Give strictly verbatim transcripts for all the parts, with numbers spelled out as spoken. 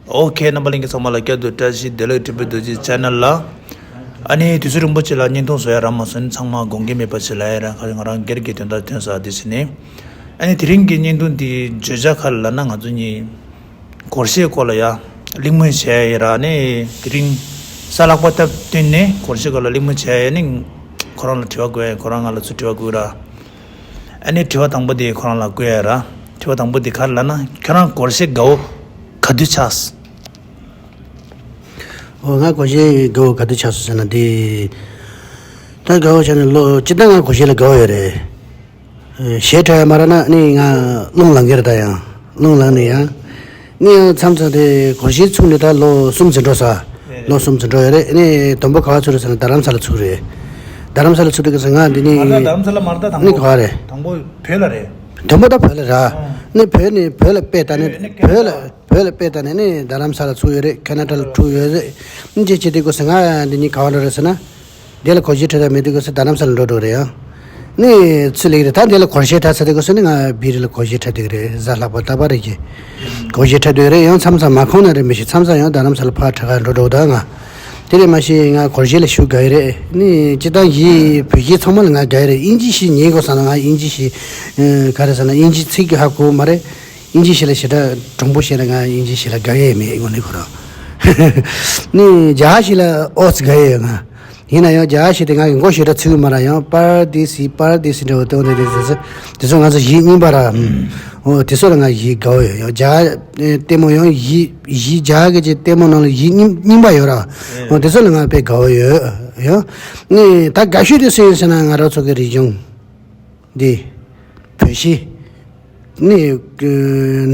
ཨོ་ཁེ། རྣམ་པ་ལྷན་རྒྱས་ཚང་མ་ལ་བསྐྱར་དུ་བཀྲ་ཤིས་བདེ་ལེགས། ཊི་བི་རྡོ་རྗེ་ཆེ་ནལ་ལ། ཨ་ནི་དུས་ཚོད་རིང་པོ་ཅིག་ལ་བརྙན་ཐུང་བཟོ་ཡ་རག་མ་སོང་ནི་ཚང་མ་དགོངས་འགལ་མེད་པ་ཞིག་ལ་ཡ་ར། ཁ་ང་རང་སྒེར་གྱི་དོན་དག་ཐོན་ས་དེ་ཞིག་ནི། ཨ་ནི་དེ་རིང་གི་བརྙན་ཐུང་འདི་བརྗོད་བྱ་ག་རེ་ལབ་ན། ང་ཚོ་གཉིས་སྒོར་གཞས་སྐོར་ལ་ཡ་གླེང་མོལ་བྱས་ཡ་ར། ཨ་ནི་དེ་རིང་གཟའ་ལྷག་པ་སྟབས་བསྟུན་ནས་སྒོར་གཞས་སྐོར་ལ་གླེང་མོལ་བྱས་ཡ་ནི། ཁོ་རང་ལ་དྲི་བ་བཀོད་ཡ། ཁོ་རང་ང་ལ་ཚུར་དྲི་བ་བཀོད་ར། ཨ་ནི་དྲི་བ་དང་པོ་དེ་ཁོ་རང་ལ་བཀོད་ཡ་ར། དྲི་བ་དང་པོ་དེ་ག་རེ་ལབ་ན། ཁྱོད་རང་སྒོར་གཞས་དགའ་བོ་ག་དུས་ཆགས། ཨོ་ང་སྒོར་གཞས་དགའ་བོ་ག་དུས་ཆགས་སོང་ཟེར་ན། དེ་ད་དགའ་བོ་ཆགས་ནས་ལོ་སྤྱིར་བཏང་ང་སྒོར་གཞས་ལ་དགའ་བོ་ཡོད་རེད། གཞས་འཁྲབ་ཡ་མ་རག་ན་ནི་ང་རླུང་ལངས་ཀྱི་རེད། ད་ཡང་རླུང་ལངས་ནས་ཡང་ནི་ཡང་མཚམས་མཚམས་དེ་སྒོར་གཞས་ཚུགས་ནས་ད་ལོ་གསུམ་ཟིན་འགྲོ་ས། ལོ་གསུམ་ཟིན་འགྲོ་ཡོད་རེད། ནི་དང་པོ་ག་པར་ཚུགས་རེད་ཟེར་ན་རྡ་རམ་ས་ལ་ཚུགས་རེད། རྡ་རམ་ས་ལ་ཚུགས་དུས་ཀྱི་ང་འདི་ནི་མ་རེད། རྡ་རམ་ས་ལ་མ་རེད། ད་དང་ནི་པོ་ག་པར་རེད། དང་པོ་བོད་ལ་རེད། དང་པོ་ད་བོད་ལ་ར། ཨང་། ནི་བོད་ནི་བོད་ལ་དཔེ་ལྟ་ནི་བོད་ནི་བོད་ལ་བོད་ལ་དཔེ་ལྟ་ནི་ནི་རྡ་རམ་ས་ལ་ཚུགས་ཡོད་རེད། ཁེ་ན་ཌ་ལ་ཚུགས་ཡོད་རེད། ནི་ཅི་བྱེད་དུས་ཀྱི་ང་འདི་ནི་ག་པར་འགྲོ་རེད་ཟེར་ན། དེ་ལ་སྒོར་གཞས་འཁྲབ་ཡ་མེད་དུས་ཀྱི་རྡ་རམ་ས་ལ་འགྲོ་འགྲོ་རེད་ཡང་། ནི་ཚུར་སླེབས་རེད། ད་དེ་ལ་སྒོར་གཞས་འཁྲབ་ཚར་དུས་ཀྱི་ནི་ང་སྦིར་ལ་སྒོར་གཞས་འཁྲབ་དུས་རེད། གཟའ་ལྷག་པ་རྟག་པར་རེད་ཀྱི། སྒོར་གཞས་འཁྲབ་དུས་རེད། ཡང་མཚམས་མཚམས་མ་ཁོམ་ན་རེད་མི་ཤེས། མཚམས་མཚམས་ཡང་རྡ་རམ་ས་ལ་ཕར་འཁྲབ་ག་འགྲོ་འགྲོ་ད་ང་། དེ་ལས་མ་གཞི་ང་སྒོར་གཞས་ལ་ཞེ་དྲག་དགའ་ཡི་རེད། ནི་སྤྱིར་བཏང་གཞས་བོད་གཞས་ཚང་མ་ལ་ང་དགའ་ཡི་རེད། དབྱིན་ཇི་གཞས་ཉན་དགོས་བསམ་ན་ང་དབྱིན་ཇི་གཞས་ག་རེ་ཟེར་ན་དབྱིན་ཇི་ཚིག་གི་ཧ་གོ་མ་རེད། དབྱིན་ཇི་གཞས་ལ་ཞེ་དྲག་གྲུང་པོ་བཤད་ན་ང་དབྱིན་ཇི་གཞས་ལ་དགའ་ཡི་མེད་དངོས་གནས་ཁོ་རང་། ནི་རྒྱ་གཞས་ལ་ཨོ་ཙི་དགའ་ཡི་ཡོད་ང་། ཡིན་ན་ཡང་རྒྱ་གཞས་དེ་ང་གི་མགོ་ཞེ་དྲག་ཚོས་ཀྱི་མ་རེད། ཡང་པར་དེ་སི་པར་དེ་སི་འདྲ་བོ་སྟོན་དེ་དེ་ཚོ་དེ་ཚོ་ང་ཚོ་གཞས་རྙིང་པ་ར། ཨོ་དེ་ཚོ་ལ་ང་གཞས་དགའ་བོ་ཡོད། ཡང་རྒྱ་ལྟད་མོ་ཡང་གཞས་གཞས་རྒྱ་གི་ཅིག་ལྟད་མོ་ནང་ལ་གཞས་རྙིང་རྙིང་པ་ཡོད་ར། ཨོ་དེ་ཚོ་ལ་ང་དཔེ་དགའ་བོ་ཡོད། ཡང་ནི་ད་དགའ་ཤོས་དེ་སུ་ཡིན་ཟེར་ན་ང་རང་ཚོ་གི་རིག་གཞུང་འདི་བོད་གཞས། ནི་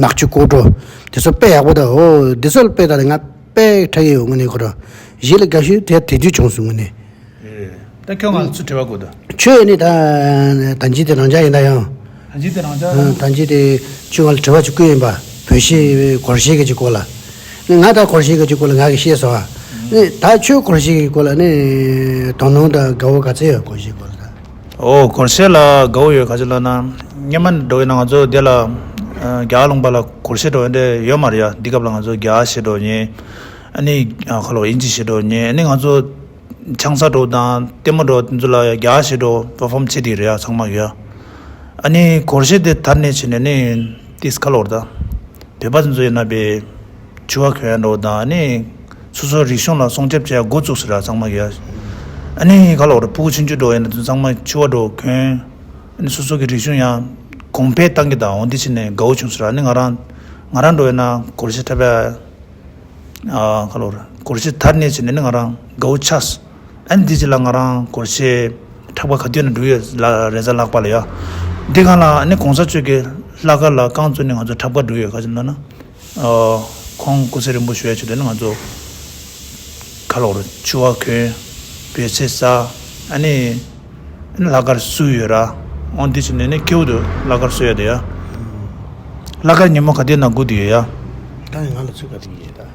ནག་ཆུ་སྐོར་བྲོ་དེ་ཚོ་དཔེ་ཡག་པོ་ད། ཨོ་འདི་ཚོ་ལ་དཔེ་ད་ལ་ང་དཔེ་འཁྲབ་ཡོད་དངོས་གནས་ཁོ་རང་། གཞས་ལ་དགའ་ཤོས་དེ་དེ་དུས་བྱུང་སོང་དངོས་གནས། ད་ཁྱོད་ང་ལ་ཚུར་དྲི་བ་དགོས་ད། ཁྱོད་ནི་ད་ད་ཇི་དེ་རང་ཅག་ཡིན་ད་ཡང་། ད་ཇི་དེ་རང་ཅག་ཡིན། ད་ཇི་དེ་ཁྱོད་ང་ལ་དྲི་བ་ཅིག་བསྐུར་ཡིན་པ། བོད་གཞས་སྒོར་གཞས་གི་ཅིག་སྐོར་ལ། ནི་ང་ད་སྒོར་གཞས་གི་ཅིག་སྐོར་ལ་ང་གི་བཤད་སོང་ཨ། ནི་ད་ཁྱོད་སྒོར་གཞས་གི་སྐོར་ལ་ནི་དོ་སྣང་དང་དགའ་བོ་ག་ཚད་ཡོད་སྒོར་གཞས་སྐོར་ལ་ད། ཨོ་སྒོར་གཞས་ལ་དགའ་བོ་ཡོད་ག་ཅི་ལབ་ན། སྔོན་མ་འགྲོ་ཡིན་ན་ང་ཚོ་འདི་ལ་ཨ་རྒྱ་གར་ལུང་པ་ལ་སྒོར་གཞས་འགྲོ་ཡ་འདྲ་ཡོད་མ་རེད་ཡ། འདི་སྐབས་ལ་ང་ཚོ་རྒྱ་གཞས་འགྲོ་ཉན། ཨ་ནི་ཨ་ཁ་ལོ་དབྱིན་ཇི་གཞས་འགྲོ་ཉན། ཨ་ནི་ང་ཚོ་ཆང་ས་འགྲོ་དང་ལྟད་མོ་འགྲོ་དེ་ཚོ་ལ་ཡ་རྒྱ་གཞས་འགྲོ་པར་ཕོམ་བྱེད་དེ་རེད་ཡ་ཚང་མ་ཡ། ཨ་ནི་སྒོར་གཞས་དེ་དར་ནས་བྱས་ནས་ནི་ཏིས་ཁ་ལོར་ད། བོད་པ་དེ་ཚོ་ཡིན་ན་བའི་ཕྱུ་པ་གྱོན་ཡ་འགྲོ་དང་ནི་སོ་སོའི་རིག་གཞུང་ལ་སྲུང་སྐྱོབ་བྱེད་ཡ་འགོ་བཙུགས་ཟེར་ར་ཚང་མ་གིས། ཨ་ནི་ག་ལ་བར་ཕྲུ་གུ་ཆུང་ཆུང་འགྲོ་ཡིན་ན་དེ་ཚང་མ་ཕྱུ་པ་འགྲོ་གྱོན། ཨ་ནི་སོ་སོ་གི་རིག་གཞུང་ཡང་གོང་འཕེལ་བཏང་གི་དང་འོ་འདི་བྱས་ནས་དགའ་བོ་བྱུང་ཟེར་ར། ཨ་ནི་ང་རང་ང་རང་འགྲོ་ཡིན་ན་སྒོར་གཞས་འཁྲབ་ཡ། ཨ་ག་ལ་བར་སྒོར་གཞས་དར་ནས་བྱས་ནས་ནི་ང་རང་དགའ་བོ་ཆགས། ཨ་ནི་འདི་ཅི་ལ་ང་རང་སྒོར་གཞས་འཁྲབ་པ་ག་དུས་ན་འགྲོ་ཡོད་ལ་རེས་གཟའ་ལྷག་པ་ལ་ཡ། འདི་གང་ལ་ཨ་ནི་གོང་ས་མཆོག་གི་ལྷག་དཀར་ལ་རྐང་བཙུགས་ནས་ང་ཚོ་འཁྲབ་ག་འགྲོ་ཡོད་ག་ཅི་ལབ་ན། ཨ་ཁོང་སྐུ་ཚེ་རིང་པོ་བཞུགས་ཡ་ཆེད་དུ་ནི་ང་ཚོ་ག་ལ་བར་ཕྱུ་པ་གྱོན། བོད་ཚེས་བཟའ། ཨ་ནི་ཨ་ནི་ལྷག་དཀར་བསུ་ཡོད་ར། འོ་འདི་བྱས་ནས་ནི་ཁེའུ་དུ་ལྷག་དཀར་བསུ་ཡ་དེ་ཡ། ལྷག་དཀར་ཉིན་མོ་ག་དུས་ན་སྒུག་བསྡད་ཡོད་ཡ། ད་ང་ལ་ཚུགས་ག་དུས་ཡོད་ད།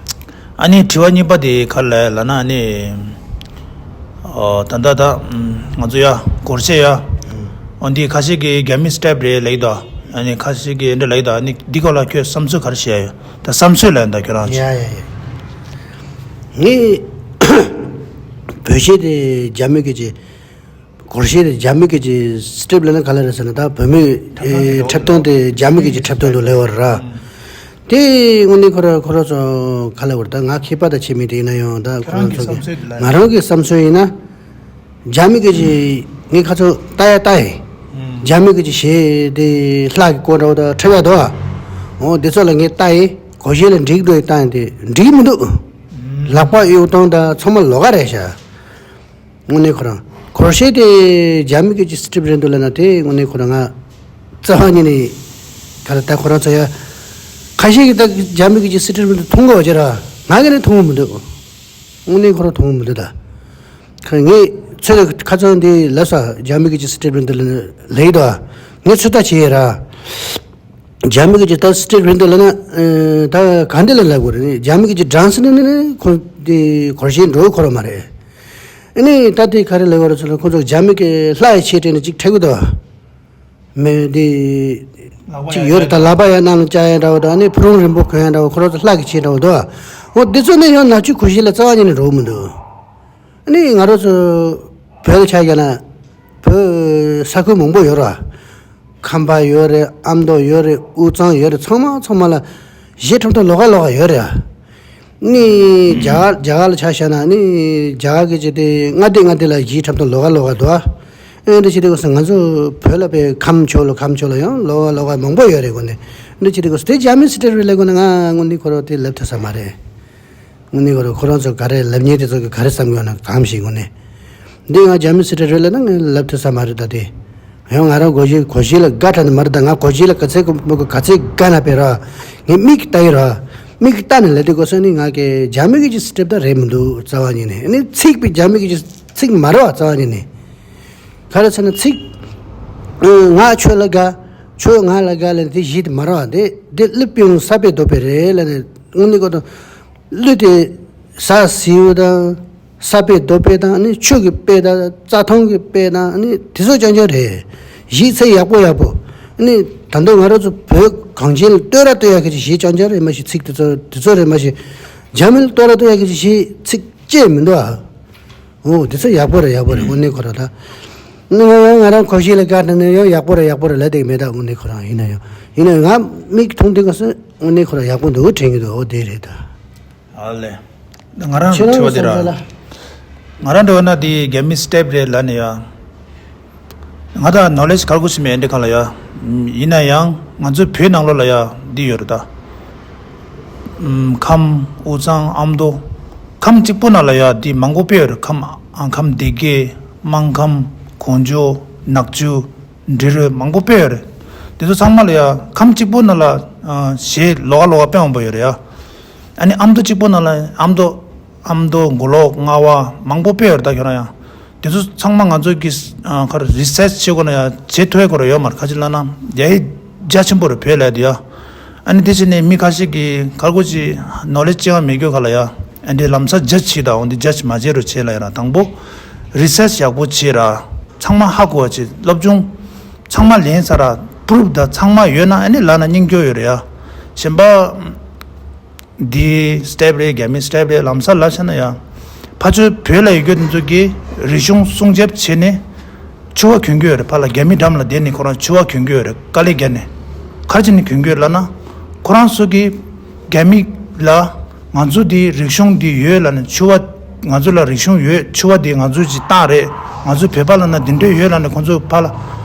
ཨ་ནི་དྲི་བ་གཉིས་པ་དེ་ག་རེ་ལབ་ན་ཨ་ནི། ཨོ་ད་ད་ད་ང་ཚོ་ཡ་སྒོར་གཞས་ཡ། འོ་འདི་ཁ་ཤས་ཀྱིས་རྒྱ་མི་སི་ཊེབ་རེད་ལབ་ཀྱི་འདུག་ཨ་ནི་ཁ་ཤས་ཀྱིས་འདི་ལབ་ཀྱི་འདུག་ཨ་ནི་འདི་སྐོར་ལ་ཁྱོད་བསམ་ཚུལ་ག་རེ་བཤད་ཡ་ཡོད། ད་བསམ་ཚུལ་ལབ་ཡ་ད་ཁྱོད་རང་ཡ་ཡ་ཡ། ངས་བོད་གཞས་དེ་རྒྱ་མི་གི་ཅིག་སྒོར་གཞས་དེ་རྒྱ་མི་གི་ཅིག་སི་ཊེབ་ལབ་ན་ག་ལ་རེད་ཟེར་ན་ད་བོད་མི་འཁྲབ་སྟོན་དེ་རྒྱ་མི་གི་ཅིག་འཁྲབ་སྟོན་དུ་ལེ་བར་ར། དེ་དངོས་གནས་ཁོ་ར་ཁོ་ར་ཚོ་ག་ལ་བར་ད་ང་མཁས་པ་དང་ཆེ་མི་དེ་ཡིན་ན་ཡང་ད་ཁོ་ར་ཚོ་གི་ང་རང་གི་བསམ་ཚུལ་ཡིན་ན། རྒྱ་མི་གི་ཅིག་ངས་ཁ་ཚོ་ལྟ་ཡ་ལྟ་ཡི། རྒྱ་མི་གི་ཅིག་གཞས་དེ་ལྷག་གི་སྐོར་འདྲ་བོ་ད་འཁྲབ་ཡ་འདུག་ཨ། འོ་དེ་ཚོ་ལ་ངས་ལྟ་ཡི། སྒོར་གཞས་ལ་འགྲིག་འགྲོ་ཡི་ལྟ་ཡི་དེ་འགྲིག་མི་འདུག་ལག་པ་གཡུག་སྟངས་དང་ཚང་མ་ལོགས་ཀ་རེད་ཤག་དངོས་གནས་ཁོ་རང་སྒོར་གཞས་དེ་རྒྱ་མི་གི་ཅིག་སི་ཊེབ་རེད་འདུག་ལབ་ན་དེ་དངོས་གནས་ཁོ་རང་ང་རྩ་བ་ཉིད་ནས་ག་ལ་ད་ཁོ་རང་ཚོ་ཡ་ཁ་ཤས་ཀྱིས་ད་རྒྱ་མི་གི་ཅིག་སི་ཊེབ་རེད་འདུག་མཐོང་གི་ཡོད་ཀྱི་ར། ང་གི་ནི་མཐོང་གི་མི་འདུག་དངོས་གནས་ཁོ་རང་མཐོང་གི་མི་འདུག་ད། ཁ་ངས་ཚོད་ཁ་ཚོད་འདི་ལབ་ས་རྒྱ་མི་གི་ཅིག་སི་ཊེབ་རེད་འདུག་ལབ་ཡི་འདུག་ཨ། ངས་ཚོད་ལྟ་བྱས་ཡི་ར། རྒྱ་མི་གི་ཅིག་ད་སི་ཊེབ་རེད་འདུག་ལབ་ན་ཨ་ད་ག་འདི་ལ་ལབ་དགོས་རེད། རྒྱ་མི་གི་ཅིག་སྦྲང་སི་ནི་ནི་ནི་ཁོ་དེ་སྒོར་གཞས་འགྲོ་ཁོ་རང་མ་རེད། ཨ་ནི་ད་དེ་ག་རེ་ལབ་དགོས་རེད་ཟེར་ན་ཁོ་ཚོ་རྒྱ་མི་གི་ལྷ་ཡི་ཆེད་དྲན་ནས་ཅིག་འཁྲབ་གི་འདུག་ཨ། མེད་དེ། ཅིག་ཡོད་རེད། ད་ལག་པ་ཡང་ནང་ལ་བཅའ་ཡ་འདྲ་བོ་དང་ནི་ཕུ་རུང་རིང་པོ་གོན་ཡ་འདྲ་བོ། ཁོ་རང་ཚོ་ལྷ་གི་ཆས་འདྲ་བོ་འདུག་འོ་འདི་ཚོ་ནི་ཡང་ནག་ཆུ་གོ་ཤྲི་ལ་རྩ་བ་ཉིད་ནས་འགྲོ་གི་མི་འདུག་ཨ་ནི་ང་རང་ཚོ་བོད་ལ་ཆ་བཞག་ན་བོད་ས་ཁུལ་མང་པོ་ཡོད་ར། ཁམས་པ་ཡོད་རེད། ཨ་མདོ་ཡོད་རེད། དབུས་གཙང་ཡོད་རེད། ཚང་མ་ཚང་མ་ལ་གཞས་འཁྲབ་སྟངས་ལོགས་ཀ་ལོགས་ཀ་ཡོད་རེད། ནི་རྒྱ་གར་རྒྱ་གར་ལ་ཆ་བཞག་ན་ནི་རྒྱ་གར་གྱི་ཅིག་དེ་མངའ་སྡེ་མངའ་སྡེ་ལ་གཞས་འཁྲབ་སྟངས་ལོགས་ཀ་ལོགས་ཀ་འདུག་ཨ་འདི་བྱེད་དུས་སྐབས་སུ་ང་ཚོ་བོད་ལ་དཔེ་ཁམས་ཕྱོགས་ལ་ཁམས་ཕྱོགས་ལ་ཡང་ལོགས་ཀ་ལོགས་ཀ་མང་པོ་ཡོད་རེད། དངོས་གནས་འདི་བྱེད་དུས་སྐབས་སུ་དེ་རྒྱ་མི་སི་ཊེ་ཊི་རེད་ལབ་དགོས་ན་ང་དངོས་གནས་ཁོ་རང་དེ་ལབ་ཐུབ་ས་མ་རེད། དངོས་གནས་ཁོ་རང་ཁོ་རང་ཚོ་ག་རེ་ལབ་མཁན་དེ་ཚོ་གི་ག་རེ་བསམ་ཡོད་ན་གང་ཞིག་དངོས་གནས། འདི་ང་རྒྱ་མི་སི་ཊེ་ཊི་རེད་ལབ་ན་ངས་ལབ་ཐུབ་ས་མ་རེད། ད་དེ་ཡང་ང་རང་གོ་གཞས་གོ་གཞས་ལ་དགའ་དྲགས་ནི་མ་རེད། ད་ང་གོ་གཞས་ལ་ག་ཚད་ག་མོ་ག་ཚད་དགའ་ན་དཔེ་ར། ངས་མིག་ལྟ་ཡི་ར། མིག་ལྟ་ནས་ལབ་དུས་སྐབས་སུ་ནི་ང་གི་རྒྱ་མི་གི་ཅིག་སི་ཊེབ་ད་རེད་མི་འདུག་རྩ་བ་ཉིད་ནས། ཨ་ནི་ཚིག་པའི་རྒྱ་མི་གི་ཅིག་ཚིག་མ་རེད་བ། རྩ་བ་ཉིད་ནས་ག་རེ་ཟེར་ན་ཚིག་ང་ཁྱོད་ལ་དགའ། ཁྱོད་ང་ལ་དགའ་ལབ་ནས་དེ་གཞས་དེ་མ་རེད་བ། དེ་དེ་གླུ་དཔེ་ཡང་ས་པའི་རྡོ་པའི་རེད་ལབ་ནས་དངོས་གནས་ཁོ་ད། གླུ་དེ་ས་ཟེའུ་དང་ས་པའི་རྡོ་པའི་དང་ནི་ཆུ་གི་དཔེ་དང་རྩྭ་ཐང་གི་དཔེ་དང་ནི་དེ་ཚོ་རྐྱང་རྐྱང་རེད། གཞས་ཚིག་ཡག་པོ་ཡག་པོ། ནི་ད་དུང་ང་རང་ཚོ་བོད་གངས་ཅན་ལ་བསྟོད་ར་བསྟོད་ཡག་གི་གཞས་རྐྱང་རྐྱང་རེད་མ་གཞི་ཚིག་དེ་ཚོ་དེ་ཚོ་རེད་མ་གཞི། རྒྱ་མི་ལ་བསྟོད་ར་བསྟོད་ཡག་གི་གཞས་ཚིག་ཅེས་མི་འདུག་ཨ། འོ་དེ་ཚོ་ཡག་པོ་རེད། ཡག་པོ་རེད། དངོས་གནས་ཁོ་རང་ད། ནི་ང་ང་ང་རང་གོ་གཞས་ལ་དགའ་དྲགས་ནས་ཡང་ཡག་པོ་རེད་ཡག་པོ་རེད་ལབ་བསྡད་ཀྱི་མེད། ད་དངོས་གནས་ཁོ་རང་ཡིན་ན་ཡང་ཡིན་ན་ཡང་ང་མིག་མཐོང་དུས་སྐབས་སུ་དངོས་གནས་ཁོ་རང་ཡག་པོ་འདུག་དྲན་གྱི་འདུག་འོ་དེ་རེད་ད། ཨ་ལེ། ང་རང་ཁྱེད་རང་དྲི་བ་གི་དེ་བསམ་ཚུལ་ལ། ར། ང་རང་འདྲ་བ་ན་དེ་རྒྱ་མི་སི་ཊེབ་རེད་ལབ་ནས་ཡ། ང་ད་ནོ་ལེ་ཇི་ག་རེ་གོ་ཤེས་མེད་འདི་ག་ལ་ཡ། ཡིན་ན་ཡང་ང་ཚོའི་བོད་ནང་ལོགས་ལ་ཡ་འདི་ཡོད་རེད་ད། ཨམ། ཁམས། དབུས་གཙང་། ཨ་མདོ། ཁམས་གཅིག་པོ་ནང་ལ་ཡ་འདི་མང་པོ་དཔེ་ཡོད་རེད། ཁམས། ཨ། ཁམས་སྡེ་དགེ། སྨར་ཁམས། གངས་ལྗོངས། ནག་ཆུ། འབྲི་རུ། མང་པོ་དཔེ་ཡོད་རེད། འདི་ཚོ་ཚང་མ་ལ་ཡ་ཁམས་གཅིག་པོ་ནང་ལ་ཨ་གཞས་ལོགས་ཀ་ལོགས་ཀ་དཔེ་མང་པོ་ཡོད་རེད་ཡ། ཨ་ནི་ཨ་མདོ་གཅིག་པོ་ནང་ལ་ཨ་མདོ། ཨ་མདོ། མགོ་ལོག། རྔ་བ། མང་པོ་དཔེ་ཡོད་རེད་ད་ཁྱོད་རང་ཡ། དེ་ཚོ་ཚང་མ་ང་ཚོ་གི་ཨ་ག་རེ་རི་སར་ཆི་བྱེད་དགོས་ན་ཡང་བྱེད་ཐུབ་ཡ་ཁོ་ར་ཡོད་མ་རེད། ག་ཅི་ལབ་ན་ཡ་ཡི་རྒྱ་ཆེན་པོ་རེད་བོད་ལ་དེ་ཡ། ཨ་ནི་དེ་བྱས་ནས་མི་ཁ་ཤས་ཀྱིས་ག་རེ་གོ་ཅི་ནོ་ལེ་ཇི་ཅི་ཡང་མེད་རྒྱུ་ག་ལ་ཡ། ཨ་འདི་ལམ་སང་ཇ་ཇི་བྱེད་དང་འོ་འདི་ཇ་ཇི་མ་བྱེད་རོགས་བྱེད་ལ་ཡ་ར། དང་པོ་རི་སར་ཆི་ཡག་པོ་བྱེད་ར། ཚང་མ་ཧ་གོ་བ་བྱེད། སློབ་སྦྱོང་ཚང་མ་ལེན་ཚར་ར། པུ་རུབ་དང་ཚང་མ་ཡོད་ན་ཨ་ནི་ལབ་ན་སྙིང་རྗེ་ཡོད་རེད་ཡ། གཞན་པ། འདི་སི་ཊེབ་རེད། རྒྱ་མི་སི་ཊེབ་རེད། ལམ་སང་ལབ་བྱས་ན་ཡང་། ཕར་ཚུར་བོད་ལ་ཡོད་རྒྱུ་དེ་ཚོ་གིས་རིག་གཞུང་སྲུང་སྐྱོབ་བྱས་ནས་ཕྱུ་པ་གྱོན་གྱི་ཡོད་རེད། ཕར་ལ་རྒྱ་མི་འགྲམ་ལ་བསྡད་ནས་ཁོ་རང་ཕྱུ་པ་གྱོན་གྱི་ཡོད་རེད། དཀའ་ལས་བརྒྱབ་ནས། ག་རེ་བྱས་ནས་གྱོན་གྱི་ཡོད་ལབ་ན། ཁོ་རང་ཚོ་གིས་རྒྱ་མི་ལ་ང་ཚོ་འདི་རིག་གཞུང་འདི་ཡོད་ལབ་ནས་ཕྱུ་པ། ང་ཚོ་ལ་རིག་གཞུང་ཡོད། ཕྱུ་པ་འདི་ང་ཚོ་གི་རྟགས་རེད། ང་ཚོ་བོད་པ་ལབ་ན་འདི་འདྲས་ཡོད་ལབ་ནས་ཁོ་ཚོ་ཕར་ལ།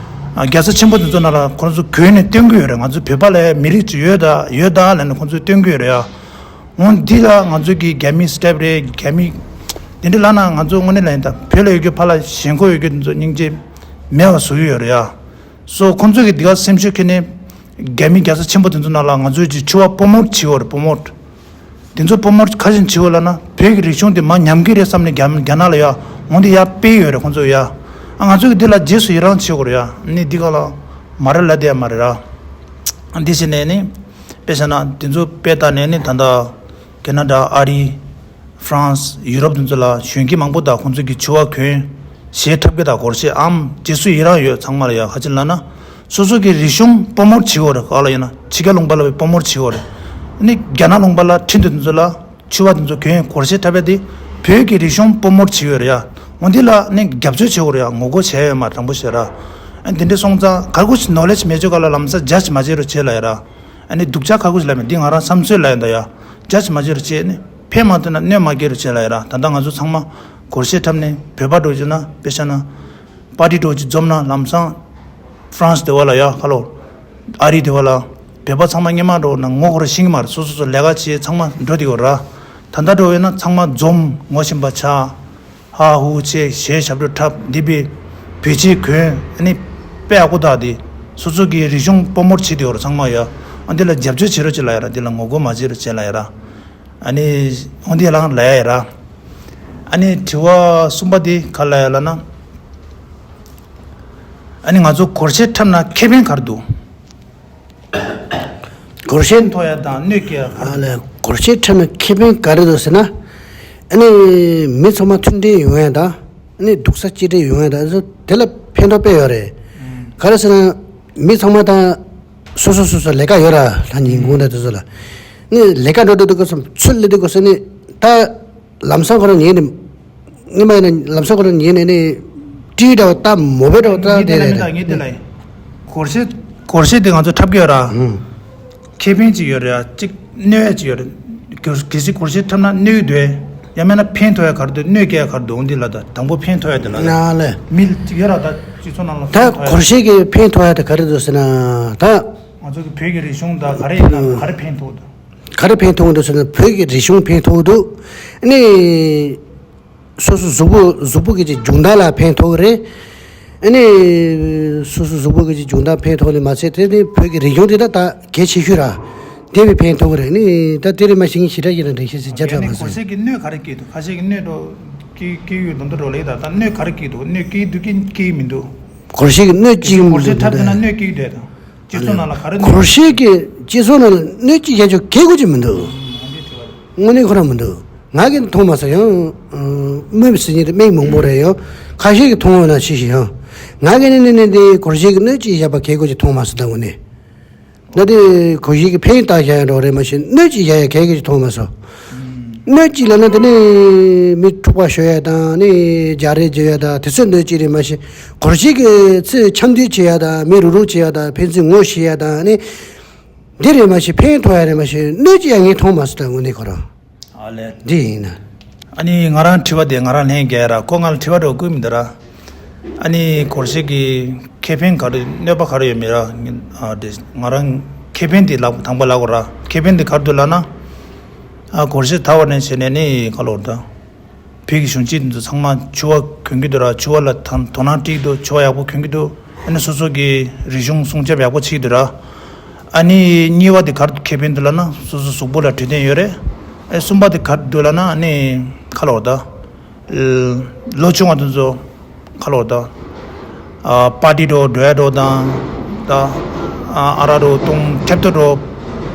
རྒྱལ་ས་ཆེན་པོ་དེ་ཚོ་ནང་ལ་ཁོ་ཚོ་གྱོན་ནས་སྟོན་གྱི་ཡོད་རེད། ང་ཚོ་བོད་པ་ལ་མི་རིགས་ཅིག་ཡོད་ད་ཡོད་ད་ལབ་ནས་ཁོ་ཚོས་སྟོན་གྱི་ཡོད་རེད་ཡ། འོ་འདི་ལ་ང་ཚོ་གི་རྒྱ་མི་སི་ཊེབ་རེད། རྒྱ་མི་འདི་འདྲ་ལབ་ན་ང་ཚོ་དངོས་གནས་ལ་ཡིན་ད་བོད་ལ་ཡོད་རྒྱུ་ཕར་ལ་ཞེན་ཁོག་ཡོད་རྒྱུ་དེ་ཚོ་སྙིང་རྗེ་མེད་པ་བཟོ་གི་ཡོད་རེད་ཡ། སོ་ཁོ་ཚོ་གི་འདི་ག་སེམས་ཤུགས་ཁྱེར་ནས་རྒྱ་མི་རྒྱལ་ས་ཆེན་པོ་དེ་ཚོ་ནང་ལ་ང་ཚོའི་ཅིག་ཕྱུ་པ་པོ་མོཊ་བྱེད་ཡོད་རེད། པོ་མོཊ། དེ་ཚོ་པོ་མོཊ་ག་རེ་བྱེད་ཀྱི་ཡོད་ལབ་ན་བོད་ཀྱི་རིག་གཞུང་དེ་མར་ཉམས་ཀྱི་རེད་བསམ་ནས་རྒྱ་རྒྱ་ནག་ལ་ཡ་འོ་འདི་ཡར་སྤེལ་ཡོད་རེད་ཁོང་ཚོ་ཡ། ཨ་ང་ཚོ་གི་འདི་ལ་རྗེས་སུ་ཡི་རང་བྱེད་དགོས་རེད་ཡ། ནི་འདི་ག་ལ་མ་རེད་ལབ་བསྡད་ཡ་མ་རེད་ར། འདི་བྱས་ནས་ནི་དཔེ་བཞག་ན་དེ་ཚོ་དཔེ་ལྟ་ནས་ནི་ད་ལྟ་ཁེ་ན་ཌ། ཨ་རི། ཧྥ་རན་སི། ཡུ་རོབ་དེ་ཚོ་ལ་གཞོན་སྐྱེས་མང་པོ་དང་ཁོང་ཚོ་གི་ཕྱུ་པ་གྱོན། གཞས་འཁྲབ་མཁན་དང་སྒོར་གཞས་ཨམ་རྗེས་སུ་ཡི་རང་ཡོད་ཚང་མ་ལ་ཡ། ག་ཅི་ལབ་ན། སོ་སོ་གི་རིག་གཞུང་པོ་མོཊ་བྱེད་དགོས་རེད། ག་ལ་ཡིན་ན་ཕྱི་རྒྱལ་ལུང་པ་ལ་བའི་པོ་མོཊ་བྱེད་དགོས་རེད། ནི་རྒྱ་ནག་ལུང་པ་ལ་ཁྲིན་ཏུ་དེ་ཚོ་ལ་ཕྱུ་པ་དེ་ཚོ་གྱོན་སྒོར་གཞས་འཁྲབ་པ་དེ་བོད་ཀྱི་རིག་གཞུང་པོ་མོཊ་བྱེད་དགོས་རེད་ཡ། འོ་འདི་ལ་ནི་རྒྱབ་སྐྱོར་བྱེད་དགོས་རེད་ཡ། ངོ་རྒོལ་བྱས་ཡོད་མ་རེད་དྲང་པོ་བཤད་ར། ཨ་འདི་འདྲ་སོང་ཙང་ག་རེ་གོ་ཅི་ནོ་ལེ་ཇི་མེད་ཆོག་ག་ལ་ལམ་སང་ཇ་ཇི་མ་བྱེད་རོགས་བྱེད་ལབ་ཡ་ར། ཨ་ནི་སྡུག་ཅག་ཁ་ཁུ་ཞིག་ལབ་མེད། འདི་ང་རང་བསམ་ཚུལ་ལབ་ཡིན་ད་ཡ། ཇ་ཇི་མ་བྱེད་རོགས་བྱེད་ནི་ཕན་མ་ཐོགས་ན་གནོད་མ་སྐྱེལ་རོགས་བྱེད་ལབ་ཡ་ར། ད་ལྟ་ང་ཚོ་ཚང་མ་སྒོར་གཞས་འཁྲབ་ནས་བོད་པ་འགྲོ་བྱེད་ན་དཔེ་བཞག་ན། པར་ཊི་འགྲོ་བྱེད་འཛོམས་ན་ལམ་སང་ཧྥ་རན་སི་དེ་བ་ལ་ཡ་ཁ་ལོ། ཨ་རི་དེ་བ་ལ་བོད་པ་ཚང་མ་སྔོན་མ་འགྲོ་ན་ངོ་ཁོ་ར་ཤེས་ཀྱི་མ་རེད། སོ་སོ་སོ་ལས་ཀ་བྱེད་ཚང་མ་འགྲོ་བསྡད་ཡོད་ར། ད་ལྟ་འགྲོ་ཡོད་ན་ཚང་མ་འཛོམས་ངོ་ཤེས་པ་ཆགས། ཧ་ཧུ་བྱས་གཞས་ཞབས་བྲོ་འཁྲབ་འདི་པའི་བོད་ཆས་གོན་ཨ་ནི་དཔེ་ཡག་པོ་དག་དེ་སོ་སོ་གི་རིག་གཞུང་པོ་མོཊ་བྱེད་དེ་ཡོད་ར་ཚང་མ་ཡ། ཨ་འདི་ལ་རྒྱབ་སྐྱོར་བྱེད་རོགས་བྱེད་ལབ་ཡ་ར། འདི་ལ་ངོ་རྒོལ་མ་བྱེད་རོགས་བྱེད་ལབ་ཡ་ར། ཨ་ནི་འོ་འདི་ལའང་ལབ་ཡ་ར། ཨ་ནི་དྲི་བ་གསུམ་པ་དེ་ག་ལབ་ཡ་ལབ་ན། ཨ་ནི་ང་ཚོ་སྒོར་གཞས་འཁྲབ་ན་ཁེ་ཕན་ག་རེ་འདུག་སྒོར་གཞས་མཐོ་ཡ་དང་གནོད་སྐྱེལ་ཡ་ག་རེ། ཨ་ལས་སྒོར་གཞས་འཁྲབ་ན་ཁེ་ཕན་ག་རེ་འདུག་ཟེར་ན། ཨ་ནི་མི་ཚང་མ་མཐུན་སྒྲིལ་ཡོང་ཡ་དང་། ཨ་ནི་སྡུག་ས་གཅིག་སྒྲིལ་ཡོང་ཡ་དང་། དེ་ལ་ཕན་ཐོགས་དཔེ་ཡོད་རེད། ག་རེ་ཟེར་ན། མི་ཚང་མ་ད་སོ་སོ་སོ་སོ་ལས་ཀ་ཡོད་ར། ལྷ་ཉིན་གུང་ད་དེ་ཚོ་ལ་ནི་ལས་ཀ་འགྲོ་འགྲོ་དུས་སྐབས་སུ་ཚུར་སླེབས་དུས་སྐབས་སུ་ནི་ད་ལམ་སང་ཁོ་རང་ཉལ་ནས་ཉི་མ་ཡིན་ན་ལམ་སང་ཁོ་རང་ཉལ་ནས་ནི་ཊི་ཝི་འདྲ་བ་ལྟ། མོ་བེལ་འདྲ་བ་ལྟ། ངས་དེ་དེ་ལ་རེད་མི་ལྟ། རེད། ངས་དེ་ལ་ཡིན། སྒོར་གཞས། སྒོར་གཞས་དེ་ང་ཚོ་འཁྲབ་ཀྱི་ཡོད་ར། ཧུམ། ཁེ་ཕན་ཅིག་ཡོད་རེད་ཡ། གཅིག་གནོད་ཡ་ཅིག་ཡོད་རེད། གལ་སྲིད་སྒོར་གཞས་འཁྲབ་ན་གནོད་ཀྱི་འདུག་ཡ། མེད་ན་ཕན་ཐོགས་ཡ་ག་རེ་འདུག་གནོད་སྐྱེལ་ཡ་ག་རེ་འདུག་འོ་འདི་ལ་ད་དང་པོ་ཕན་ཐོགས་ཡ་དེ་ལ་ད། ན་ལེ། མི་ཅིག་ཡོད་ར། ད་སྤྱི་ཚོགས་ནང་ལ་ད་ཕན་ཐོགས་ཡ། སྒོར་གཞས་ཀྱི་ཕན་ཐོགས་ཡ་དེ་ག་རེ་འདུག་ཟེར་ན་ད། ང་ཚོ་གི་བོད་ཀྱི་རིག་གཞུང་དང་ག་རེ་ཡིན་ན་ག་རེ་ཕན་ཐོགས་འདུག་ག་རེ་ཕན་ཐོགས་འདུག་ཟེར་ན་བོད་ཀྱི་རིག་གཞུང་ཕན་ཐོགས་འདུག་ཨ་ནི། སོ་སོ་གཟུགས་པོ་གཟུགས་པོ་གི་ཅིག་སྦྱོང་བརྡར་ལ་ཕན་ཐོགས་ཀྱི་རེད། ཨ་ནི། སོ་སོ་གཟུགས་པོ་གི་ཅིག་སྦྱོང་བརྡར་ཕན་ཐོགས་ནི་མ་ཚད་དེ་ནི་བོད་ཀྱི་རིག་གཞུང་དེ་ད་ད་གལ་ཆེ་ཤོས་ར། དེ་བས་ཕན་ཐོགས་ཀྱི་རེད། ནི་ད་དེ་རེད་མ་གཞི་ཞེ་དྲག་ཡིན་ན་འགྲེལ་བཤད་ཞིག་རྒྱབ་ཐུབ་མ་སོང་། སྒོར་གཞས་ཀྱི་གནོད་ག་རེ་སྐྱེལ་འདུག་ཁ་ཤས་ཀྱི་གནོད་འགྲོ་སྐྱེལ་སྐྱེལ་ཡོད་མདོག་མདོག་འགྲོ་ལེ། ད་ད་གནོད་ག་རེ་སྐྱེལ་འདུག་གནོད་སྐྱེལ་འདུག་གི་སྐྱེལ་མི་འདུག་སྒོར་གཞས་ཀྱི་གནོད་སྐྱེལ་མི་འདུག་སྒོར་གཞས་འཁྲབ་བསྡད་ན་གནོད་སྐྱེལ་འདུག་ད། སྤྱི་ཚོགས་ནང་ལ་ག་རེ་གནོད། སྒོར་གཞས་ཀྱི་སྤྱི་ཚོགས་ནང་ལ་གནོད་སྐྱེལ་བྱ་ཆོག་གལ་དགོས་ཀྱི་མི་འདུག་དངོས་གནས་ཁོ་རང་མི་འདུག་ང་གིས་མཐོང་མ་སོང་། ཡང་། སྨོས་ཟེར་མཁན་དེ་མིག་མང་པོ་རེད། ཡང་ཁ་ཤས་ཀྱིས་མཐོང་བ་ན་ཤེས་ཤིག་ཡང་། ང་གིས་ནི་ནི་ནི་འདི་སྒོར་གཞས་ཀྱི་གནོད་སྐྱེལ་བཞག་པ་གལ་དགོས་ཀྱི་མཐོང་མ་སོང་། ད་དངོས་གནས། ད་དེ་སྒོར་གཞས་ཀྱི་ཕན་བཏགས་བཞག་ཡ་འགྲོ་རེད་མ་གཞི་གནོད་སྐྱེལ་བཞག་ཡ་གལ་དགོས་ཀྱི་མཐོང་མ་སོང་། གནོད་སྐྱེལ་ལབ་ན་དེ་ནི་མི་འཁྲུག་པ་ཤོར་ཡ་དང་ནི་རྒྱག་རེས་བྱེད་ཡ་དང་དེ་ཚོ་གནོད་སྐྱེལ་རེད་མ་གཞི་སྒོར་གཞས་ཀྱི་ཚེ་འཆམ་མཐུན་བྱེད་ཡ་དང་མི་རུག་རུག་བྱེད་ཡ་དང་ཕན་ཚུན་ངོ་ཤེས་ཡ་དང་ནི། འདི་རེད་མ་གཞི་ཕན་ཐོགས་ཡ་རེད་མ་གཞི་གནོད་སྐྱེལ་ཡ་ངས་མཐོང་མ་སོང་། ད་དངོས་གནས་ཁོ་རང་། ཨ་ལས། འདི་ཡིན་ན། ཨ་ནི་ང་རང་དྲི་བ་དེ་ང་རང་ལན་རྒྱག་ཡ་ར། ཁོ་ང་ལ་དྲི་བ་འདྲ་བོ་བསྐུར་མི་འདུག་ར། ཨ་ནི་སྒོར་གཞས་ཀྱི་ཁེ་ཕན་ག་རེ་གནོད་པ་ག་རེ་ཡོད་མེད་ར། ཨ་དེ་ང་རང་ཁེ་ཕན་དེ་ལབ་དང་པོ་ལབ་དགོས་ར། ཁེ་ཕན་དེ་ག་རེ་འདུག་ལབ་ན། ཨ་སྒོར་གཞས་འཐབ་པ་ནས་བྱས་ནས་ནི་ག་ལབ་དགོས་རེད་ད། བོད་ཀྱི་གཞོན་སྐྱེས་འདི་ཚོ་ཚང་མ་འཁྲབ་པ་གྱོན་གྱི་འདུག་ར། འཁྲབ་པ་ལ་དང་དོ་སྣང་སྤྲད་ཀྱི་འདུག་འཁྲབ་པ་ཡག་པོ་གྱོན་གྱི་འདུག་ཨ་ནི་སོ་སོ་གི་རིག་གཞུང་སྲུང་སྐྱོབ་ཡག་པོ་བྱེད་ཀྱི་འདུག་ར། ཨ་ནི་གཉིས་པ་དེ་ག་རེ་ཁེ་ཕན་འདུག་ལབ་ན་སོ་སོ་གཟུགས་པོ་ལ་འཕྲོད་བསྟེན་ཡོད་རེད། ཨ་གསུམ་པ་དེ་ག་རེ་འདུག་ལབ་ན་ཨ་ནི་ག་ལབ་དགོས་རེད་ད། ལོ་ཆུང་བ་དེ་ཚོ་ག་ལབ་དགོས་རེད་ད། ཨ་པར་ཊི་འགྲོ་འགྲོ་ཡ་འགྲོ་དང་། ད་ཨ་རག་འགྲོ་འཐུང་ཐེབས་ཏོ་འགྲོ།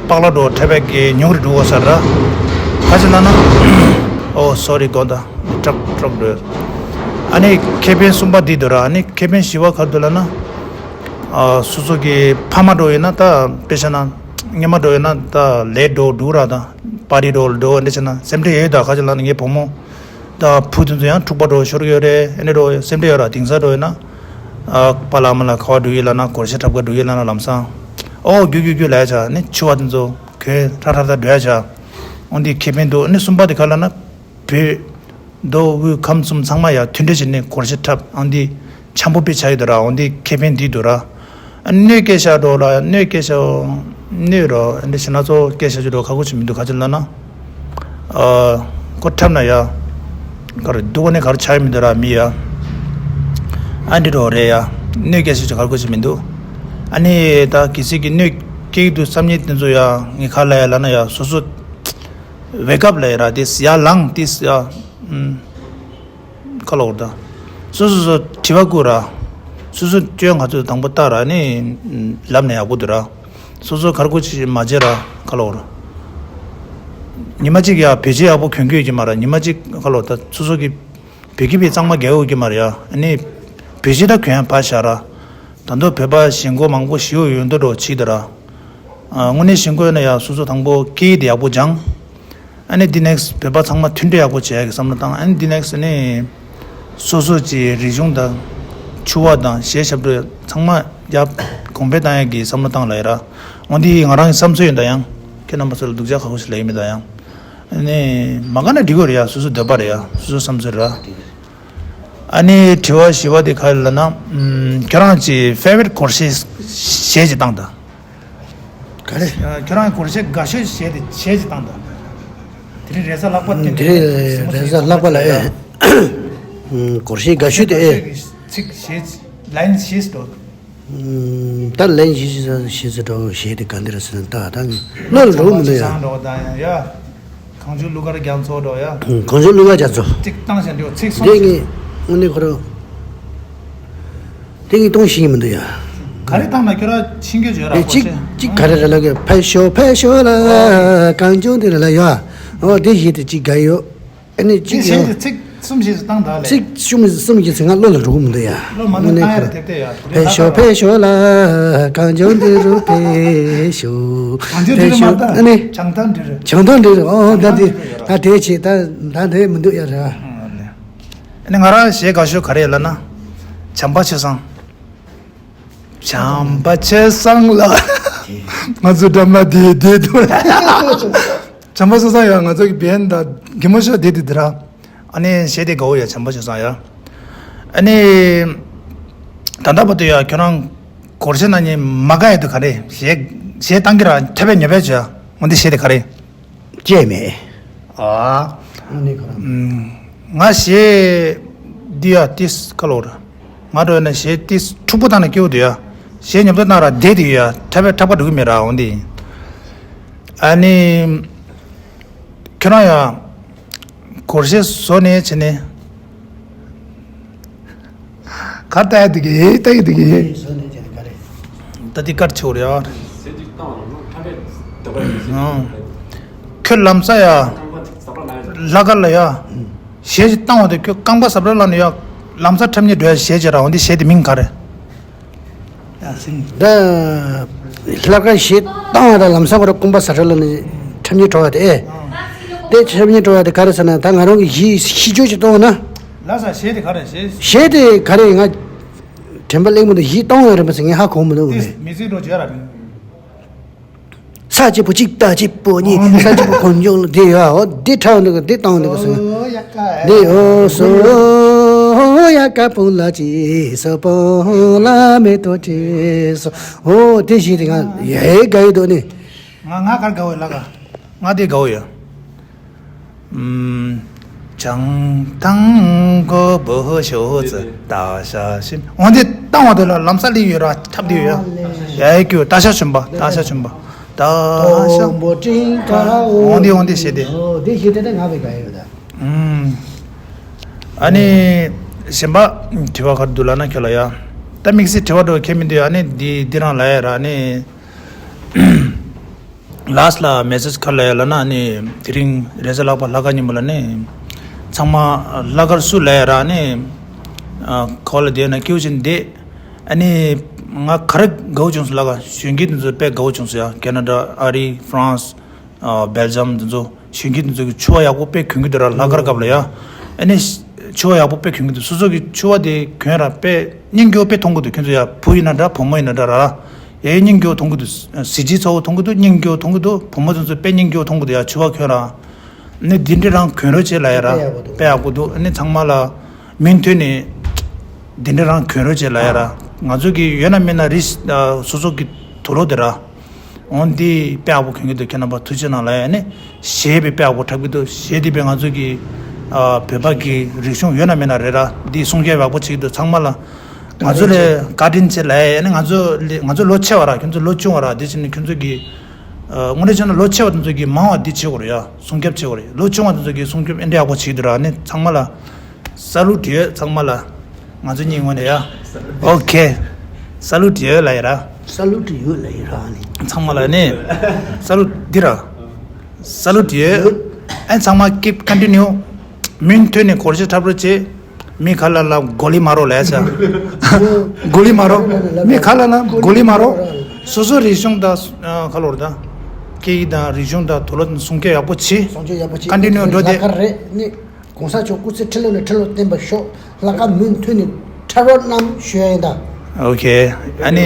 པགས་ལག་འགྲོ་འཁྲབ་པའི་གི་ཉུང་རུ་འགྲོ་བ་ཟེར་ར། ག་ཅི་ལབ་ན། ཨོ་སོ་རི་དགོངས་དག་ཊག་ཊག་འགྲོ། ཨ་ནི་ཁེ་ཕན་གསུམ་པ་འདི་འདུག་ར། ཨ་ནི་ཁེ་ཕན་བཞི་པ་ག་རེ་འདུག་ལབ་ན། ཨ་སོ་སོ་གི་ཕ་མ་འགྲོ་ཡོད་ན་ད་དཔེ་བཞག་ན་སྔོན་མ་འགྲོ་ཡོད་ན་ད་ལས་འགྲོ་འགྲོ་ར་ད་པར་ཊི་འགྲོ་འགྲོ་འདི་བྱས་ན་སེམས་ཁྲལ་ཡོད་ད། ག་ཅི་ལབ་ན་ངའི་བུ་མོ། ད་བུ་དེ་ཚོ་ཡང་འཁྲབ་པ་འགྲོ་ཤོར་གྱི་ཡོད་རེད། ཨེ་འདྲ་འགྲོ་སེམས་ཁྲལ་ཡོད་ར། དེང་སང་འགྲོ་ཡོད་ན། ཨ་པཱ་ལགས་མ་ལགས་ག་པར་འགྲོ་ཡོད་ལབ་ན་སྒོར་གཞས་འཁྲབ་ག་འགྲོ་ཡོད་ལབ་ན་ལམ་སང་། ཨོ་རྒྱུག་རྒྱུག་རྒྱུག་ལབ་ཡ་ཆ་ནི་འཁྲབ་པ་དེ་ཚོ་གྱོན་ཧྲ་ཧྲ་ཧྲ་འགྲོ་ཡ་ཆ། འོ་འདི་ཁེ་ཕན་འདུག་ནི་གསུམ་པ་དེ་ག་ལབ་ན། བོད། མདོ་དབུས་ཁམས་གསུམ་ཚང་མ་ཡ་མཐུན་སྒྲིལ་བྱས་ནས་སྒོར་གཞས་འཁྲབ་ཨང་འདི་འཆམ་པོ་དཔེ་ཆགས་ཡོད་འདུག་ར། འོ་འདི་ཁེ་ཕན་འདི་འདུག་ར། གནོད་སྐྱེལ་བཞག་འགྲོ་ལ་གནོད་སྐྱེལ་བཞག་གནོད་རོ་འདི་ཞེ་ན་ཚོ་སྐྱེལ་བཞག་རྒྱུ་འགྲོ་ཁག་པོ་ཅིག་མི་འདུག་ག་ཅི་ལབ་ན། ཨ་ཁོ་འཁྲབ་ན་ཡ། ག་རེ་སྡུག་པ་ནི་ག་རེ་ཆགས་ཡོད་མི་འདུག་ར་མི་ཡ། ཨ་འདི་འགྲོ་རེད་ཡ། གནོད་སྐྱེལ་བཞག་རྒྱུ་ཁག་པོ་ཅིག་མི་འདུག་ཨ་ནི་ད་གལ་སྲིད་ཀྱི་གནོད་སྐྱེལ་གྱི་འདུག་བསམ་མཁན་དེ་ཚོ་ཡ་ངས་ག་ལབ་ཡ་ལབ་ན་ཡ་སོ་སོ། ཝེ་ཀབ་ལབ་ཡ་ར་དེ་ཡར་ལངས་དེ་ཡ། ཨུམ། ཁ་ལོག་ར། སོ་སོ་སོ་དྲི་བ་བསྐུར་ར། སོ་སོ་སྐྱོན་ང་ཚོས་དང་པོ་ལྟ་ར་ནི། ལབ་ན་ཡག་པོ་འདུག་ར། སོ་སོ་གར་དགོས་ཅི་མ་བྱེད་ར་ཁ་ལོག་ར། ཉི་མ་གཅིག་ཡ་བེད་སྤྱོད་ཡག་པོ་གྱོན་གྱི་ཡོད་ཀྱི་མ་ར། ཉི་མ་གཅིག་ཁ་ལོག་ད་སོ་སོ་གི་བོད་སྐད་པའི་གཙང་མ་རྒྱག་ཡོད་ཀྱི་མ་ར་ཡ། ཨ་ནི་བེད་སྤྱོད་ད་གྱོན་ཡ་ཕར་བཞག་ར། ད་དུང་བོད་པ་ཞེན་ཁོག་མང་པོ་ཞིག་ཡོད་འདུག་འགྲོ་ཅིག་ད་ར། ཨ་དངོས་གནས་ཞེན་ཁོག་ཡོད་ན་ཡ་སོ་སོ་དང་པོ་སྐད་ཡིག་དེ་ཡག་པོ་སྦྱང་། ཨ་ནི་འདི་ནེགསི་བོད་པ་ཚང་མ་མཐུན་སྒྲིལ་ཡག་པོ་བྱེད་ཡག་གི་བསམ་བློ་བཏང་། ཨ་ནི་འདི་ནེགསི་ནི་སོ་སོ་ཀྱི་རིག་གཞུང་དང་ཕྱུ་པ་དང་གཞས་ཞབས་བྲོ་ཚང་མ་ཡར་གོང་འཕེལ་བཏང་ཡག་གི་བསམ་བློ་བཏང་ལ་ཡ་ར། འོ་འདི་ང་རང་གི་བསམ་ཚུལ་ཡིན་ད་ཡང་། ཁྱེད་རྣམ་པ་ཚོ་ལ་སྡུག་ཅག་ཁག་པོ་ཞིག་ལབ་ཡོད་མེད་ད་ཡང་། ཨ་ནི་མ་དགའ་ན་འགྲིག་གི་རེད་ཡ། སོ་སོ་འདོད་པ་རེད་ཡ། སོ་སོ་བསམ་ཚུལ་རེད་ར། ཨ་ནི་དྲི་བ་བཞི་པ་དེ་ག་རེ་ལབ་ན། ཨམ། ཁྱོད་རང་གི་ཕེ་ཝ་རིཊ་སྒོར་གཞས་གཞས་ཅིག་བཏང་དང་། ག་རེ། ཁྱོད་རང་གི་སྒོར་གཞས་དགའ་ཤོས་གཞས་དེ་གཞས་ཅིག་བཏང་དང་། དེ་རིང་རེས་གཟའ་ལྷག་པ་དེ་དེ་རིང་རེས་གཟའ་ལྷག་པ་ལ་ཨེ། སྒོར་གཞས་དགའ་ཤོས་དེ་ཨེ། ཚིག་གཞས་ལའིན་བཞི་འགྲོ། ད་ལན་བཞི་བཞི་ས་བཞི་ས་འགྲོ་གཞས་དེ་ག་འདི་རེད་ཟེར་ན་ད་ད་བློ་ལ་འགྲོ་མི་འདུག་ཡ། བཟང་འགྲོ་ད་ཡ་ཡ། གངས་ལྗོངས་གླུ་གར་རྒྱ་མཚོ་འགྲོ་ཡ། གངས་ལྗོངས་གླུ་གར་རྒྱ་མཚོ། གཅིག་བཏང་ཞིང་འགྲོ་ཚིག་གསུམ། འདི་ངས་དངོས་གནས་ཁོ་རང་། དེ་ངས་གཏོང་ཤེས་ཀྱི་མི་འདུག་ཡ། ག་རེ་བཏང་ན་ཁྱོད་རང་ཤེས་ཀྱི་ཡོད་ར། དེ་གཅིག་གཅིག་ག་རེ་རེད་ལབ་གི། ཕེབས་ཤོག་ཕེབས་ཤོག་ལ་གངས་ལྗོངས་འདི་རེད་ལ་ཡ། འོ་དེ་བཞིན་དུ་གཅིག་དགའ་ཡོད། ཨ་ནི་གཅིག་ཡོད། དེ་གཞན་གྱི་ཚིག་གསུམ་བཞི་ཙམ་བཏང་ད་ལེ། ཚིག་གསུམ་གསུམ་གྱི་ཚིག་ང་བློ་ལ་འགྲོ་གི་མི་འདུག་ཡ། བློ་མ་ནི་བཏང་ཡ་རེད་དེབ་དེ་ཡ། ཕེབས་ཤོག་ཕེབས་ཤོག་ལ། གངས་ལྗོངས་འདི་རུ་ཕེབས་ཤོག་གངས་ལྗོངས་འདི་རུ་མ་ཕེབས་ཤོག་ལ། ཨ་ནི། བྱང་ཐང་འདི་རུ། བྱང་ཐང་འདི་རུ། ཨོ་ད་འདི། ད་དེ་བྱེད་ད་ད་དེ་མི་འདུག་ཡ་ར། ཨ་ནི་ང་རང་གཞས་དགའ་ཤོས་ག་རེ་ལབ་ན། བྱམས་པ་ཆོས་བཟང་། བྱམས་པ་ཆོས་བཟང་ལ། ང་ཚོ་འགྲམ་ལ་བསྡད་བསྡད་འདུག་བྱམས་པ་ཆོས་བཟང་ཡང་ང་ཚོ་གི་བན་དང་གད་མོ་ཤོར་བསྡད་དེ་འདི་ར། ཨ་ནི་གཞས་དེ་དགའ་བོ་ཡ་བྱམས་པ་ཆོས་བཟང་ཡ། ཨ་ནི། ད་ལྟ་བར་དུ་ཡ་ཁྱོད་རང་སྒོར་གཞས་ནང་ནས་མ་དགའ་ཡ་དེ་ག་རེ། གཞས་གཞས་བཏང་གི་ར་ཐེབས་པའི་ཉོ་བས་བྱོས་ཡ། འོན་ཏེ་གཞས་དེ་ག་རེ། ཅེས་མེད། ཨ། ཨ་ནི་ག་རེ། ང་གཞས་འདི་ཡ་ཏིས་ཁ་ལོ་ར། ང་འགྲོ་ན་གཞས་ཏིས་འཁྲུག་པོ་བཏང་ནས་སྐྱེ་བོ་དེ་ཡ། གཞས་ཉོབ་ཏོ་བཏང་ར་བསྡད་དེ་ཡ་འཁྲབ་པའི་འཁྲབ་ཁ་འགྲོ་གི་མེད་ར་འོན་ཏེ། ཨ་ནི། ཁྱོད་རང་ཡ། སྒོར་གཞས་བཟོ་ནས་བྱས་ནས། གར་ལྟ་ཡ་འདུག་གི་ལྟ་གི་འདུག་གི་བཟོ་ནས་བྱས་ནས་ག་རེ། ད་འདི་གར་ཆེ་བོ་རེད་ཨ། ཁྱོད་ལམ་སང་ཡ། ལྷག་དཀར་ལ་ཡ། གཞས་ཅིག་བཏང་བ་དེ་ཁྱོད་རྐང་པ་ཟབ་ར་ལ་ནས་ཡ། ལམ་སང་འཁྲབ་ཉེ་འགྲོ་ཡ་གཞས་ཅིག་ར་འོན་ཏེ་གཞས་དེ་མིང་ག་རེ། ད་ལྷག་དཀར་གཞས་བཏང་བ་དང་ལམ་སང་ཁོ་རང་རྐང་པ་ཟ་འཕྲོ་ལ་ནི་འཁྲབ་ཉེ་འགྲོ་བ་དེ་ཨེ། དེ་འཁྲབ་ཉེ་འགྲོ་བ་དེ་ག་རེ་ཟེར་ན་ད་ང་རང་གི་གཞས་ཤི་ཅོ་ཅིག་གཏོང་ན། ལ་ས་གཞས་དེ་ག་རེ་གཞས། གཞས་དེ་ག་རེ་ང་དྲན་པ་གླེང་མི་འདུག་གཞས་གཏོང་ཡ་རེད་པ་ཟེར་ངས་ཧ་གོ་མི་འདུག་ཨེ། མི་ཚེ་འགྲོ་བྱས་ར་རེད། ས་གཅིག་པོ་གཅིག་རྟ་གཅིག་པོ་གཉིས། ས་གཅིག་པོ་གོན་ཆུང་ལ་འདི་ཡོད་ཨོ་འདི་ཁྲག་འདི་ག་འདི་གཏོང་འདི་ག་སོང་འདི་ཡོད་སོ་ཡ་ཀ་བུང་ལ་ཅི་སོ་བུང་ལ་མེ་ཏོག་ཅི་སོ་ཨོ་དེ་ཞིག་དེ་ང་ཡའི་དགའ་ཡོད་དོ་ནི། ང་ང་གར་དགའ་བོ་ལ་ག་ང་དེ་དགའ་བོ་ཡོད། བྱང་ཐང་གོ་བོ་ཤོ་ཙི་ད་ཤ་ཤིན། འོན་ཏེ་བཏང་བ་དེ་ལ་ལམ་སང་ལི་ཡོད་ར་ཐབས་དེ་ཡོད་ཡ། ཡ་ཡ་ཀྱུ་ད་ཤ་ཤུན་པ་ད་ཤ་ཤུན་པ་ད་ཤ། འོན་ཏེ་འོན་ཏེ་ཞེས་ཏེ། འོ་དེ་ཞེས་ཏེ་ད་ང་བའི་ག་ཡོད་ད། ཨ་ནི། གཞན་པ། དྲི་བ་ག་རེ་འདུག་ལབ་ན་ཁྱོད་ལ་ཡ། ད་དམིགས་བསལ་དྲི་བ་འགྲོ་ཁྱད་མི་འདུག་ཨ་ནི་འདི་འདི་རང་ལ་ཡ་ར་ཨ་ནི། ལཱསི་ལ་མེ་སེ་ཇི་ག་རེ་ལབ་ཡ་ལབ་ན་ནི་དེ་རིང་རེས་གཟའ་ལྷག་པ་ལྷག་དཀར་ཉིན་མོ་ལ་ནི་ཚང་མ་ལྷག་དཀར་སུ་ལབ་ཡ་ར་ནི་ཨ་ག་པར་ལ་བསྡད་ན་སྐྱིད་པོ་བྱས་ནས་བསྡད། ཨ་ནི་ང་ག་རེ་དགའ་བོ་བྱུང་སོང་ལབ་ག་གཞོན་སྐྱེས་དེ་ཚོ་དཔེ་དགའ་བོ་བྱུང་སོང་ཡ། ཁེ་ན་ཌ། ཨ་རི། ཧྥ་རན་སི། ཨ་སྦེལ་ཇམ་དེ་ཚོ་གཞོན་སྐྱེས་དེ་ཚོ་གི་ཕྱུ་པ་ཡག་པོ་དཔེ་གྱོན་གྱི་འདུག་ར་ལྷག་དཀར་སྐབས་ལ་ཡ། ཨ་ནི་ཕྱུ་པ་ཡག་པོ་དཔེ་གྱོན་གྱི་འདུག་སོ་སོ་གི་ཕྱུ་པ་དེ་གྱོན་ར་དཔེ་སྙིང་རྗེ་པོ་དཔེ་མཐོང་གི་འདུག་ཁྱོད་ཚོ་ཡ་བུ་ཡིན་ན་འདྲ་བུ་མོ་ཡིན་ན་འདྲ་ར། ཡ་ཡ་སྙིང་རྗེ་པོ་མཐོང་གི་འདུག་གཟི་བརྗིད་ཚ་པོ་མཐོང་གི་འདུག་སྙིང་རྗེ་པོ་མཐོང་གི་འདུག་བུ་མོ་དེ་ཚོ་དཔེ་སྙིང་རྗེ་པོ་མཐོང་གི་འདུག་ཡ་ཕྱུ་པ་གྱོན་ར། ཨ་ནི་འདི་འདྲ་རང་གྱོན་རོགས་བྱེད་ལབ་ཡ་ར། དཔེ་ཡག་པོ་འདུག་དཔེ་ཡག་པོ་འདུག་ཨ་ནི་ཚང་མ་ལ་མུ་མཐུད་ནས་འདི་འདྲ་རང་གྱོན་རོགས་བྱེད་ལབ་ཡ་ར། ང་ཚོ་གི་ཡོད་ན་མེད་ན་རིས་སོ་སོ་གི་དུག་ལོག་དེ་ར། འོན་ཏེ་དཔེ་ཡག་པོ་གྱོན་གྱི་འདུག་ཁྱེད་རྣམ་པ་ཐུགས་རྗེ་གནང་ལབ་ཡ་ནི། གཞས་དཔེ་དཔེ་ཡག་པོ་འཁྲབ་ཀྱི་འདུག་གཞས་དེ་དཔེ་ང་ཚོ་གི་ཨ་བོད་པ་གི་རིག་གཞུང་ཡོད་ན་མེད་ན་རེད་ར། འདི་སྲུང་སྐྱོབ་ཡག་པོ་བྱེད་ཀྱི་འདུག་ཚང་མ་ལ་ང་ཚོ་ལ་བཀའ་དྲིན་ཆེ་ལབ་ཡ་ནི། ང་ཚོ་ལ་ང་ཚོ་ལོ་ཆེ་བ་ར། ཁྱོད་ཚོ་ལོ་ཆུང་བ་ར། དེ་བྱས་ནས་ཁྱོད་ཚོ་གི་ཨ་དངོས་གནས་བྱས་ན་ལོ་ཆེ་བ་དེ་ཚོ་གི་མང་བ་འདི་བྱེད་དགོས་རེད་ཡ། སྲུང་སྐྱོབ་བྱེད་དགོས་རེད། ལོ་ཆུང་བ་དེ་ཚོ་གི་སྲུང་སྐྱོབ་ཨེ་འདྲ་ཡག་པོ་བྱེད་ཀྱི་འདུག་ར། ནི་ཚང་མ་ལ། ས་ལུ་ཊི་ཡོད་ཚང་མ་ལ། ང་ཚོ་གཉིས་ངོས་ནས་ཡ། ཨོ་ཁེ། ས་ལུ་ཊི་ཡོད་ལབ་ཡ་ར། ས་ལུ་ཊི་ཡོད་ལབ་ཡ་ར་ནི། ཚང་མ་ལ་ནི། ས་ལུ་འདི་ར། ས་ལུ་ཊི་ཡོད། ཨེ་ཚང་མ་keep continue། མུ་མཐུད་ནས་སྒོར་གཞས་འཁྲབ་རོགས་བྱེད། མི་ཁ་ལ་ལ་གོ་ལི་མ་རོ་ལབ་ཡ་ས། གོ་ལི་མ་རོ། མི་ཁ་ལ་ལ་གོ་ལི་མ་རོ། སོ་སོ་རིག་གཞུང་དང་ཁ་ལོར་དང་། སྐད་ཡིག་དང་རིག་གཞུང་དང་དུག་ལོག་སྲུང་སྐྱོབ་ཡག་པོ་བྱེད། སྲུང་སྐྱོབ་ཡག་པོ་བྱེད། continue་འགྲོ་དེ། ལ་ཁ་རེད་ནི། གོང་ས་མཆོག་སྐུ་ཚེ་ཁྲི་ལོ་ནས་ཁྲི་ལོ་བརྟན་པར་ཤོག་ལྷག་དཀར་མུ་མཐུད་ནས་འཁྲབ་རོགས་གནང་ཞུ་ཡ་ཡིན་ད། ཨོ་ཁེ། ཨ་ནི།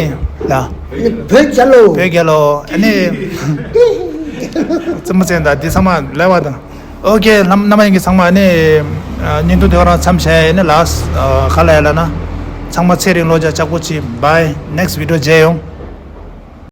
ལ། ཨ་ནི་བོད་རྒྱལ་ལོ། བོད་རྒྱལ་ལོ། ཨ་ནི། རྩེད་མོ་རྩེ་ད་འདི་ཚང་མ་ལས་བ་དང་། ཨོ་ཁེ། ལམ་རྣམ་པ་ཡིན་གྱི་ཚང་མ་ཨ་ནི། བརྙན་ཐུང་དེ་ག་རང་མཚམས་བཞག་ཡ་ཡིན་ནི་ལགས། ག་ལ་ཡ་ལ་ན། ཚང་མ་ཚེ་རིང་བློ་རྒྱ་ལྕགས་པོ་ཆེ། Bye next video་མཇལ་ཡོང་།